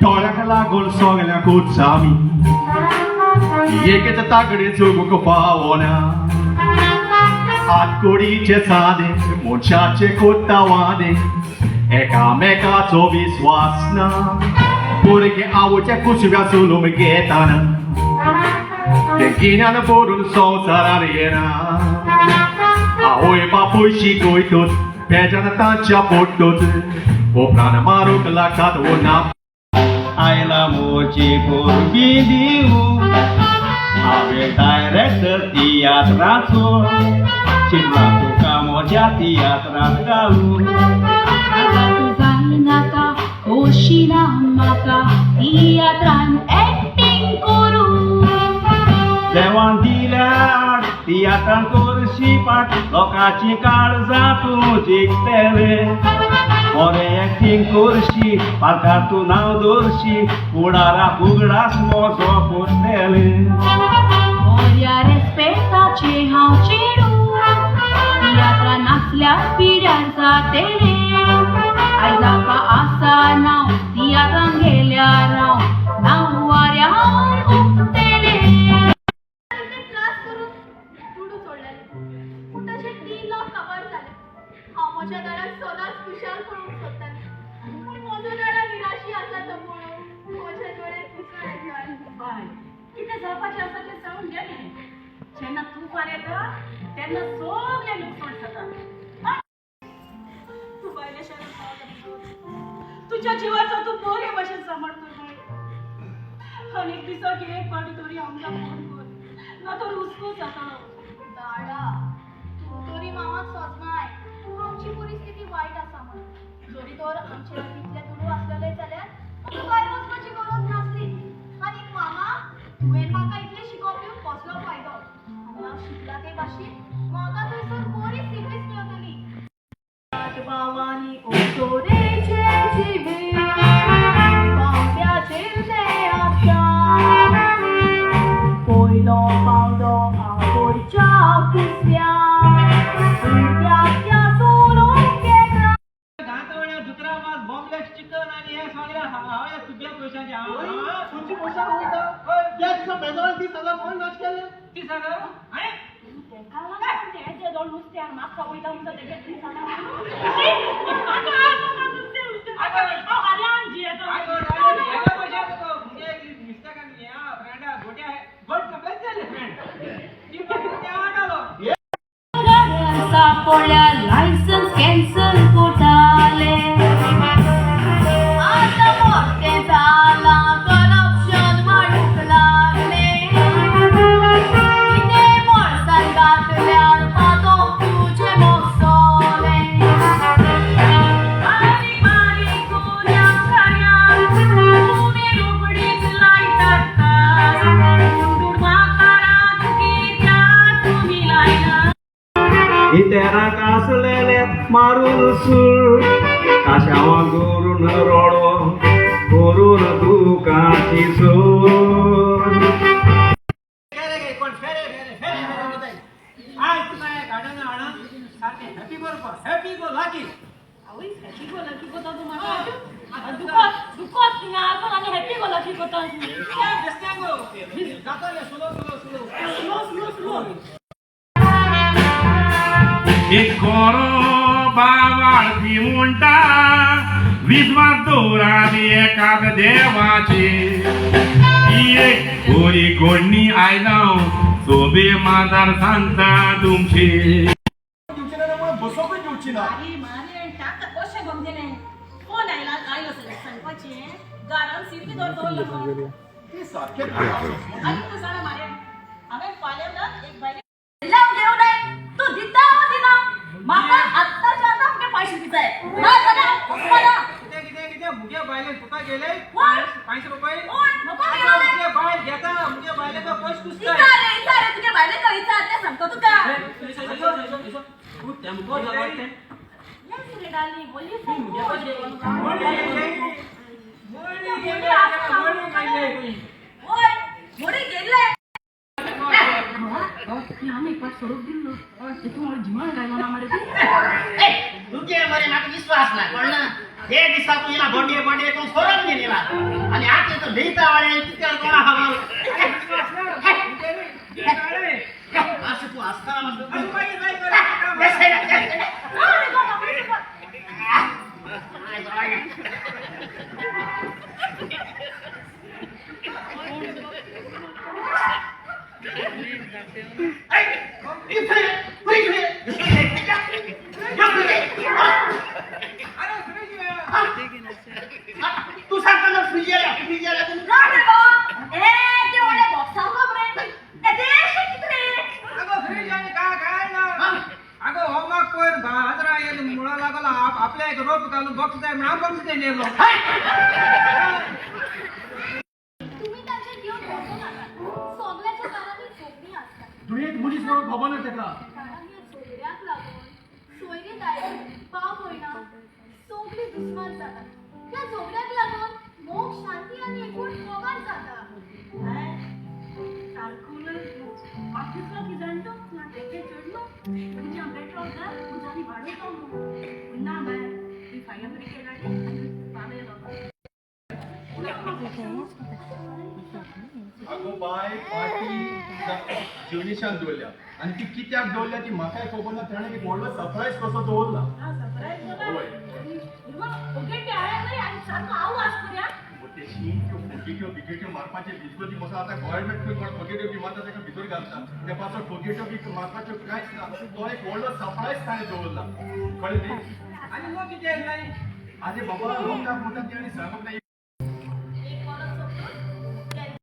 थोड्यांक लागून सगल्यांकूच आमी एकेच तागडी चुकूंक पावना. आतकुडीचे सादे मनशाचे कोत्तावादे, एकामेकाचो विस्वास ना. भुरगे आवयच्या कुसव्या चलूंक घेताना ते गिन्यान भरून संवसारार येना. आवय बापूय शिकयतच पेजान तांच्या पोटच, उपरांत मारूंक लागतात वो ना. आयला मोची पोरबी दिवं हांवें डायरेक्टर तियात्राचो, चिंतला तुका म्हज्या तियात्रांत घालूं. आतां तूं जायनाका, खोशी ना म्हाका तियात्रान एक्टींग करूं. देवान दिल्यार तियात्रान करशी पाट, लोकांची काळजां तूं जिखतले. बरें एक्टींग करशी, पार्कार तूं नांव दवरशी, फुडाराक उगडास म्हजो करतले. बऱ्या रेस्पेताचें हांव चेडूं, तियात्रान नाचल्यार पिड्यार जातेलें. आयज आसा नांव, तियात्रान गेल्यार हांव नांव वाऱ्यार उबतेलें. त्रास करून दुडू सोडलेले, पूण तशे 3 लाख काबार जाले. हांव म्हज्या दाराक सदांच खुशाल पळोवंक सोदतालें, पूण म्हजो दारा निराशी आसा तो पळोवन म्हजे दोळे पुसून येतात. बाय, कितें जावपाचें आसा तें जावन गेलें. जेन्ना तुफान येता तेन्ना सगळें लुकसाण जाता. तूं भायल्या शारांत पावला म्हणून तुज्या जिवाचो तूं बरे भशेन सांबाळ कर बाय. आनी एक दिसाक एक फावटी तरी आमकां फोन कर, ना तर हुस्को जातलो. दाडा, तूं तरी मामाक सोजनाय आमची परिस्थिती वायट आसा म्हण. जरी तर आमचे इतले दुडू आसलेले जाल्यार आमकां भायर वचपाची गरज नासली. आनी मामा, तुवें म्हाका इतलें शिकोवप दिवन कसलो फायदो? आनी हांव शिकलां ते भाशेन म्हाका थंयसर बरी सर्वीस मेवतली. भावानी ओतोरेचे जिवे पावंड्याचेर ते आसा. पयलो पावंडो आवयच्या कुसव्या, भुरग्याक त्या चलोवंक येता. गांतवण्या दुसरा मास बॉम्बलेक्स चिकन आणि हे सगळें हांवें तुज्या पयशांचे. तुमची पयशां वयता. त्या दिसा बेजारान 30,000 कोण नाश केले? 30,000 हांवें. तेका लागून तेजे दोन नुस्त्याक म्हाका वयता म्हणटा तेगे 30,000. म्हाका आसा ना नुस्तें नुस्तें, हांव हऱ्यान जियेता. हेका पयशे तुका मुगे मिस्टेकान ह्या फ्रेंडा गोट्या गोट कपलेच जाले फ्रेंड ती पयशे त्या वाटालो. सापडल्यार लायसन्स कॅन्सल कोताले. आतां मोठें जालां, करप्शन वाडूंक लागलें. कितें बोळसान घातल्यार पातोक तुजें मोगसोलें. बारीक बारीक गुन्यांवकाऱ्यांक तुमी रोखडीच लायतात तास. दुडवाकारांक कित्याक तुमी लायनात? इतेराक आसलेले मारून सूर, काशावां करून रोडो करून दुकाची सोर. आज तुका गार्डन हाडून सारकें हॅपी करपा, हॅपी गो लाकी. आवय, हॅपी गो लकी कोता तूं म्हाका. दुखत दुखत थिंगा आसून आनी हॅपी गो लकी कोता. बेस्त्या गो जातलें, slow slow slow. Slow slow slow. एक कोरो बावाळपी म्हणटा, विस्वास दवरात एकाच देवाचे. ही एक बरी गोडणी आयला, सोबे माजार सांगता तुमचे. दिवची ना म्हणून बसोवकूय दिवची ना. मारी मारी ताका कशें गमतलें? फोन आयला आयलो जाल्यार सांगपाचें, घरान सिरकी दवरलो. ती सारकें. आनी तूं जाणा मारे, हांवें फाल्यां ना एक बायले लाव घेऊ नाही तू दिता हो दिना. म्हाका आत्ताच्या आतां अमके पयशे दिताय, ना जाल्यार वचपाना. कितें कितें कितें? मुगे बायलेन तुका गेले कोण? 500 रुपये? कोण? म्हाका गेले? मुगे बायल घेता, मुगे बायलेचो पयशे कुसताय. विचार रे, विचार रे, तुगे बायलेक विचार, तें सांगता तुका. तूं टेम्पो जावं. Yes रे darling, only for मोडी गेले, मोडी गेले. होय, मोडी गेल्ले. आमी एक पाट सोडून दिल्लो तूं मला जिमान गायलो ना मरे तूं. तुजे मरे म्हाका विश्वास ना, कळना. हे दिसा तूं येयला बोंडे बोंडे, तूं सोरोन घेवन येयला. एक पार्टी जिवनिशान दवरल्या आनी ती कित्याक दवरल्या ती म्हाकाय खबर ना. ताणें एक व्हडलो सरप्रायज कसो दवरला. हा, सरप्राईज. होय. ओके, नाही आणि सारखं आवाज करूया. ते शीं त्यो फुगेट्यो बिगेट्यो मारपाचे भिजगोती मसो. आतां गव्हर्मेंट कोण फुगेट्यो बी मारता ताका भितर घालता. त्या पासत फुगेट्यो बी मारपाच्यो कांयच ना. तो एक व्हडलो सरप्रायज ताणें दवरला, कळ्ळें न्ही? आनी लोक कितें येयलाय? आरे बाबा, लोकांक म्हणटा ती आनी सांगूंक ना.